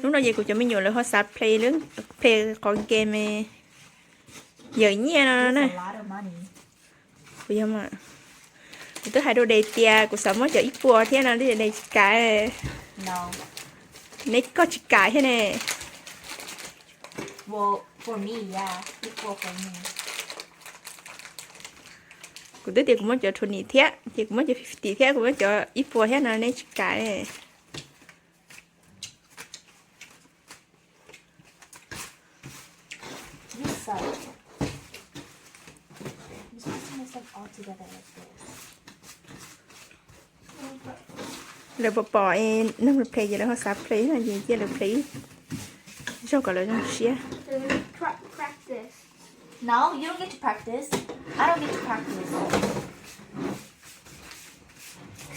Hnub no ces kuv cov me nyuam lawv ho xav play, play qhov game yawm nyiaj no na. Kuv yog, kuv twb hais rau Des tias kuv xav muab cov ib puas thiab no, Des tsis kam. Neb koj tsis kam thiab ne. Kuv twb tias kuv muab cov twenty thiab, ces kuv muab cov fifty thiab, kuv muab cov ib puas thiab no neb tsis kam. Lawv pom pom neeg play ces lawv ho xav play no ces cia lawv play zog kom lawv zoo siab. No, you don't get to practice. I don't get to practice.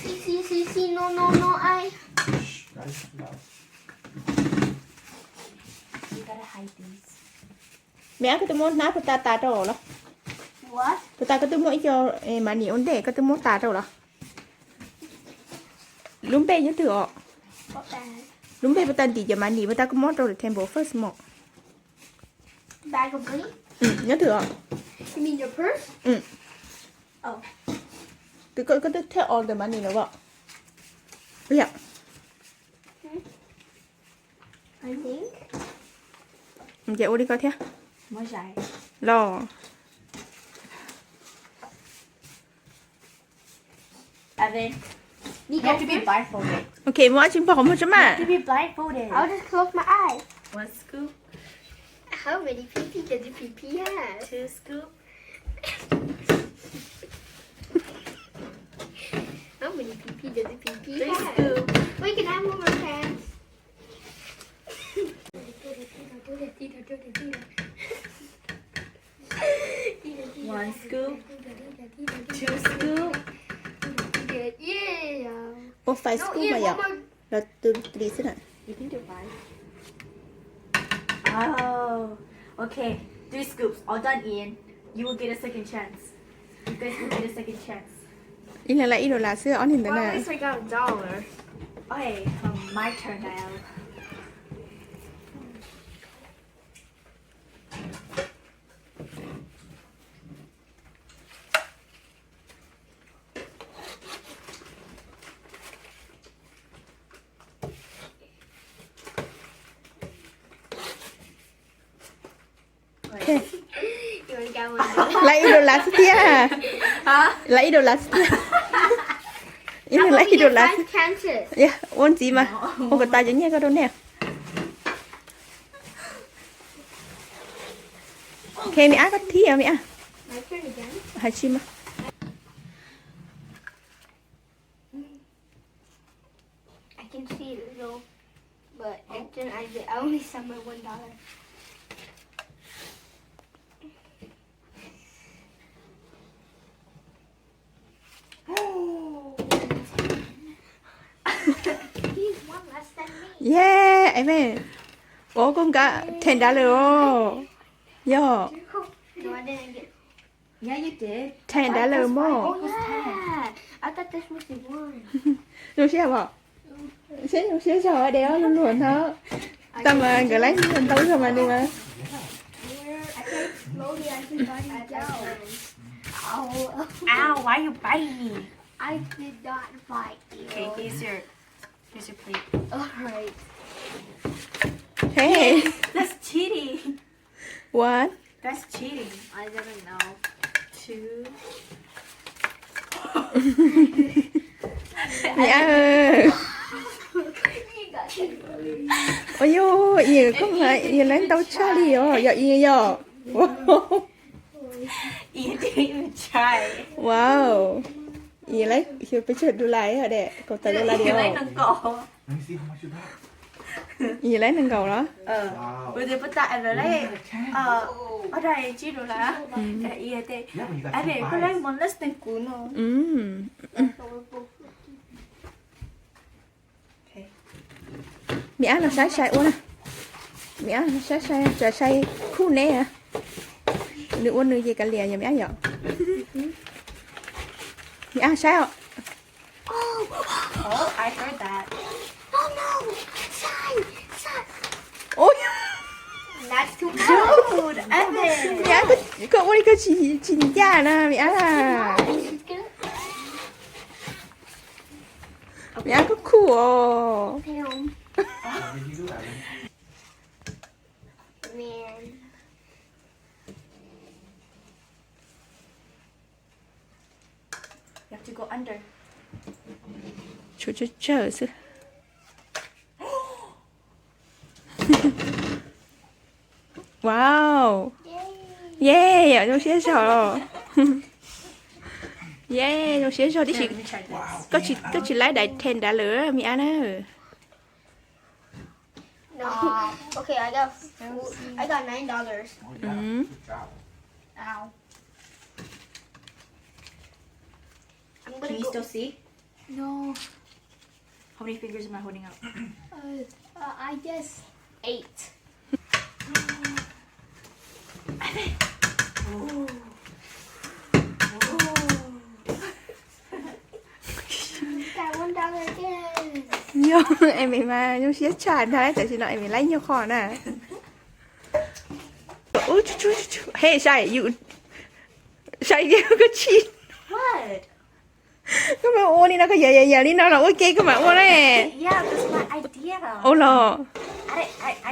Sí, sí, sí, sí, no, no, no, I. You gotta hide these. Me ab, koj twb muab hnab puag ta tas rau los? Puag ta koj twb muab ib co mav nim ua ntej koj twb muab tas rau los? Lub npe nyob twg os? Lub npe puag ta ntim cov mav nim puag ta koj muab rau the table first mog. Nyob twg os? Twb koj twb thawj order mav nim los os? Ces ua li ko thiab. Los. Evan, you have to be blindfolded. Ok, muab dab tsi npog qhov muag tso mas. You have to be blindfolded. I'll just close my eyes. One scoop. How many pee pee does a pee pee have? Two scoop. How many pee pee does a pee pee have? Three scoop. Wait, can I have one more chance? One scoop. Two scoop. Ua five scoop mas yom. Los tus tris xwb na. You can do five. Oh, okay. Three scoops. All done, Ian. You will get a second chance. You guys will get a second chance. Ib leeg laib ib dollar xwb ob niag ntawd na. Well, at least I got a dollar. Okay, um, my turn now. Laib ib dollar xwb thiab. Laib ib dollar xwb thiab. Ib leeg laib ib dollar xwb. Ua ntxiv mas. Ua kom tas cov nyiaj ko rau nej. Ok, me ab koj thib os me ab. Hais tsis mas. I can see it a little, but I didn't, I did, I only saw my one dollar. He's one less than me. Yeah, Evan. Ua koj nkag ten dollar os. Yog. No, I didn't get Yeah, you did. Ten dollar mog. Oh, yeah. I thought this was the one. Zoo siab pom. Seb zoo siab zog de ob lub luam no. Tau mas nkawd laib ntau zog mas nws mas. I can't slowly, I can bite you down. Ow, why you biting me? I did not bite you. Okay, here's your, here's your plate. All right. Hey. That's cheating. One. That's cheating. I didn't know. Two. Niam. Ua yus, yus koj mas yus laib ntau tshaj li os, yog yus yog. Wow. Yus laib pes tsawg dollar de, kaum tawm dollar de. Yus laib nees nkaum los? Kuv twb pub tag Evan laib ob daim tsib dollar. Evan, koj laib mas less than kuv no. Me ab los saib sai ua na. Me ab los saib sai, tsam sai khuj neb. Nws ua nws ces kav liam yog me ab yom. Me ab saib os. Oh, I heard that. Oh no! Sai! Sai! Koj ua li koj tsis, tsis ncaj na, me ab. Me ab koj cool os. Tshuav tsawg tsawg xwb. Wow. Yay, zoo siab zog. Yay, zoo siab zog tib si. Koj tsis laib daim ten dav lawm me ab na. No. Okay, I got, I got nine dollars. Ow. I'm gonna go. Can you still see? No. How many fingers am I holding up? Uh, uh, I guess eight. Got one dollar again. Yog, em, em mas zoo siab tshaj ntag, tam sim no em laib nyuag qho na. Ub, ub, ub, ub. Hey, Sai, you, Sai, koj tsis, koj mam ua li no, koj yam yam yam li no los ua ke koj mam ua na. Ua los.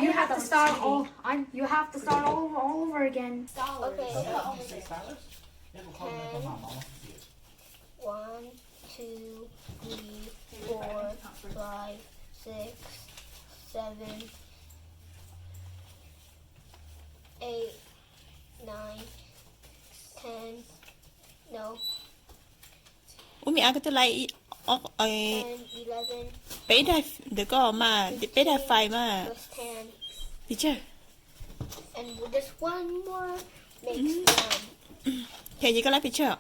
You have to start all, you have to start all over, all over again. Okay. One, two, three, four, five, six, seven, eight, nine, ten, no. Ub, me ab, koj twb laib peb daim ntawm koj mas, peb daim fais mas. Pes tsawg? And this one more makes one. Ces koj laib pes tsawg?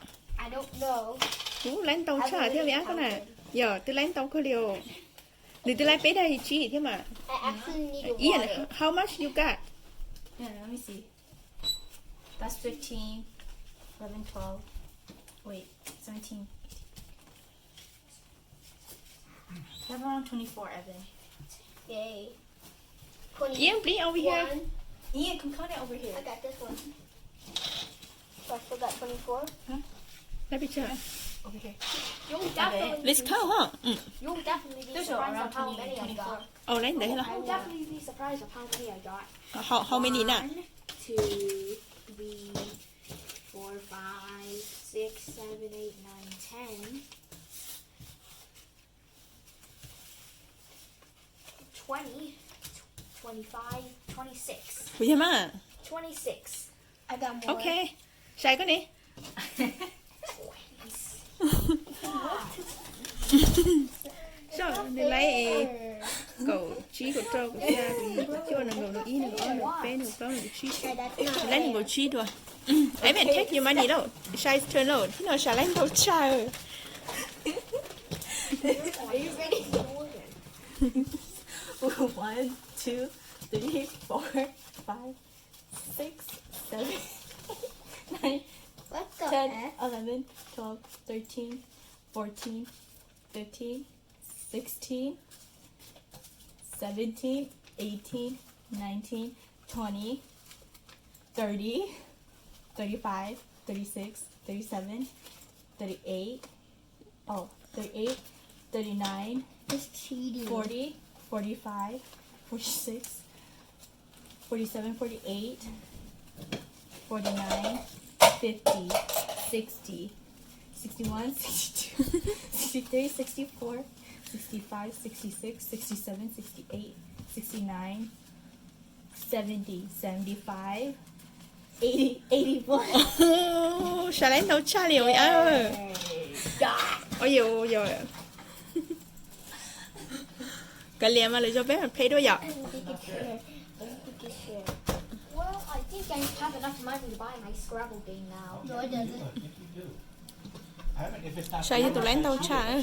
Ub, laib ntau tshaj thiab me ab koj na. Yog twb laib ntau kawg li os. Nws twb laib peb daim tsib thiab mas. How much you got? That's fifteen, eleven, twelve. Wait, seventeen, eighteen. Have around twenty-four, Evan. Yay. Ian, please, over here. Ian, come, come over here. I got this one. So I still got twenty-four. Huh? Let me check. Over here. You'll definitely, let's count, huh? You'll definitely be surprised on how many I got. Ov, laib ntawd los. You'll definitely be surprised of how many I got. How, how many na? One, two, three, four, five, six, seven, eight, nine, ten. Twenty, twenty-five, twenty-six. Ua yog mas. Twenty-six. I got more. Okay. Sai koj ne? Twenties. Soj, nws laib kaum tsib, kaum rau, kaum xya, kaum yim, kaum cuaj, nees nkaum, nees ib, nees ob, nees peb, nees plaub, nees tsib. Nws laib nees nkaum tsib dua. Evan, take your money lauj. Shai's turn lauj. Thiab no Sai laib ntau tshaj. Are you ready? One, two, three, four, five, six, seven, nine, ten, eleven, twelve, thirteen, fourteen, fifteen, sixteen, seventeen, eighteen, nineteen, twenty, thirty, thirty-five, thirty-six, thirty-seven, thirty-eight, oh, thirty-eight, thirty-nine, forty, forty-five, forty-six, forty-seven, forty-eight, forty-nine, fifty, sixty, sixty-one, sixty-two, sixty-three, sixty-four, sixty-five, sixty-six, sixty-seven, sixty-eight, sixty-nine, seventy, seventy-five, eighty, eighty-four. Sai laib ntau tshaj li os. Kav liam mas lwm zaus peb mam play dua yom. Well, I think I have enough money to buy my Scrabble game now. Sai yog tus laib ntau tshaj.